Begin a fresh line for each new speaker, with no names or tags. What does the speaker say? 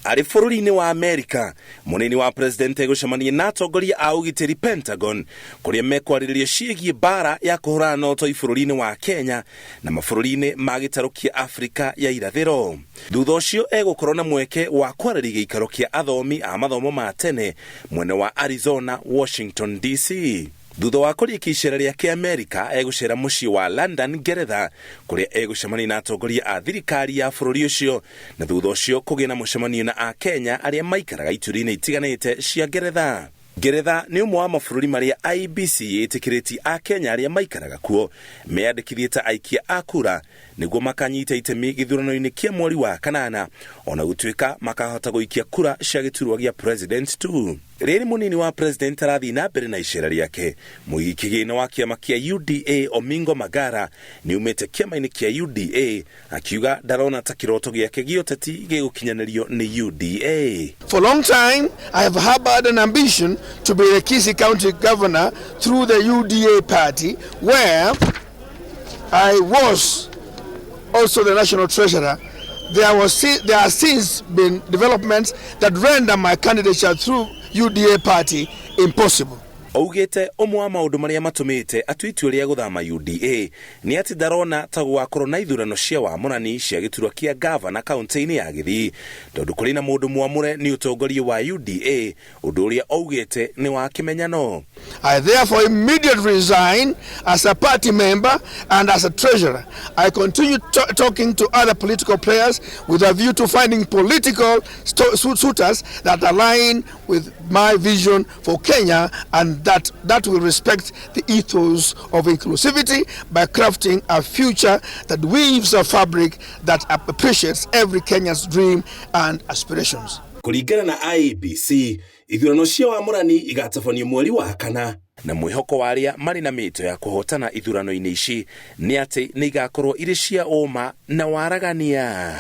Arĩ bũrũri-inĩ wa Amerika, mũnini wa president egũcemania na atongoria a ũgitĩri Pentagon, kũrĩa mekwarĩrĩria ciĩgiĩ mbaara ya kũhũrana na ũtoi bũrũri-inĩ wa Kenya na mabũrũri-inĩ ma gĩtarũ kĩa Afrika ya irathĩro. Thutha ũcio egũkorwo na mweke wa kwarĩria gĩikaro kĩa athomi a mathomo ma tene mwena wa Arizona, Washington DC. Thutha wa kũrĩkia icera rĩake Amerika, egũcera mũciĩ wa London, Ngeretha, kũrĩa egũcemania na atongoria a thirikari ya bũrũri ũcio, na thutha ũcio kũgĩa na mũcemanio na Akenya arĩa maikaraga ituri-inĩ itiganĩte cia Ngeretha. Ngeretha nĩ ũmwe wa mabũrũri marĩa IEBC ĩtĩkĩrĩtie Akenya arĩa maikaraga kuo meyandĩkithie ta aikia a kura nĩguo makanyita itemi gĩthurano-inĩ kĩa mweri wa kanana, ona gũtuĩka makahota gũikia kura cia gĩturwa gĩa president tu. Rĩrĩ mũnini wa president arathiĩ na mbere na icera rĩake, mũigi kĩgĩna wa kĩama kĩa UDA Omingo Magara nĩumĩte kĩama-inĩ kĩa UDA akiuga ndarona ta kĩroto gĩake gĩa ũteti gĩgũkinyanĩrio nĩ UDA.
For a long time, I have harbored an ambition to be the Kisii County Governor through the UDA party, where I was also the national treasurer. There has since been developments that render my candidature through UDA party impossible.
Augĩte ũmwe wa maũndũ marĩa matũmĩte atue itua rĩa gũthama UDA nĩ atĩ ndarona ta gũgakorwo na ithurano cia wamũrani cia gĩturwa kĩa gavana kaunti-inĩ ya Gĩthii, tondũ kũrĩ na mũndũ mwamũre nĩ ũtongoria wa UDA, ũndũ ũrĩa augĩte nĩ wa kĩmenyano.
I therefore immediately resign as a party member and as a treasurer. I continue talking to other political players with a view to finding political suitors that align with my vision for Kenya and that will respect the ethos of inclusivity by crafting a future that weaves a fabric that appreciates every Kenyan's dream and aspirations.
Kũringana na IEBC, ithurano cia wamũrani igatabanio mweri wa kana, na mwĩhoko wa arĩa marĩ na mĩto ya kũhotana ithurano-inĩ ici nĩ atĩ nĩ igakorwo irĩ cia ũma na waragania.